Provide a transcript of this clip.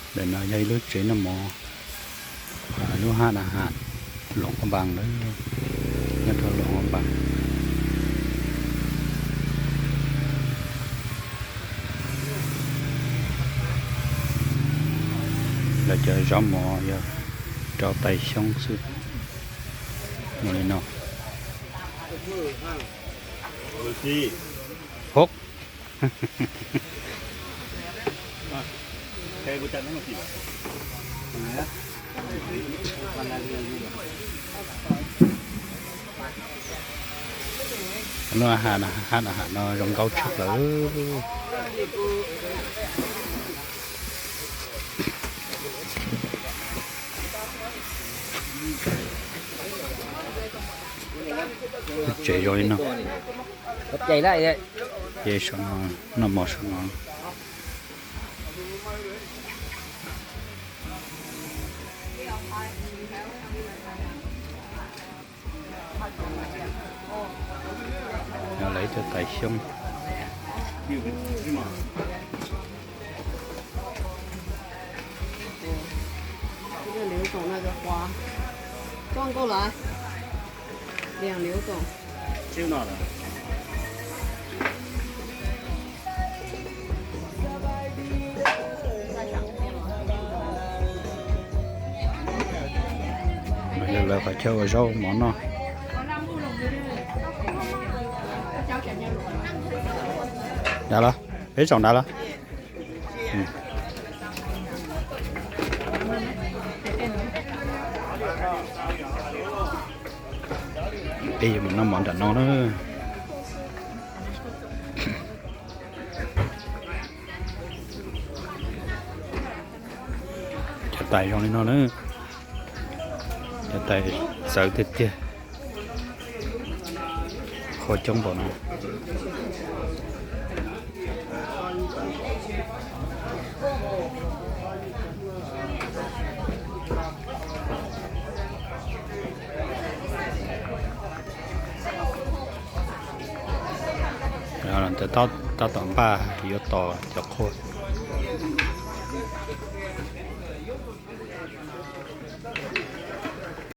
Ntawm no yog ib lub tsev noj mov, lub hab na has Luam Phab Npas lawm, nyob rau Luam Phab Npas. Lawv cov zaub mov yog rau tais xyoob xwb, zoo li no. Hov. Lub hab na has no zoo nkauj tshaj plaws. Tsev zoo li no. Ces saum no, noj mov saum no. Lawv ib co tais xyoob. Yog lawv qhov chaw ua zaub mov noj. Nrad los, peb zaum nrad los. Peb yuav mus noj mov nram no na. Cov tais zoo li no na. Cov tais txawv tiag tiag. Qhov coob npaum no. Tab tom npaj yuav tos cov qhua.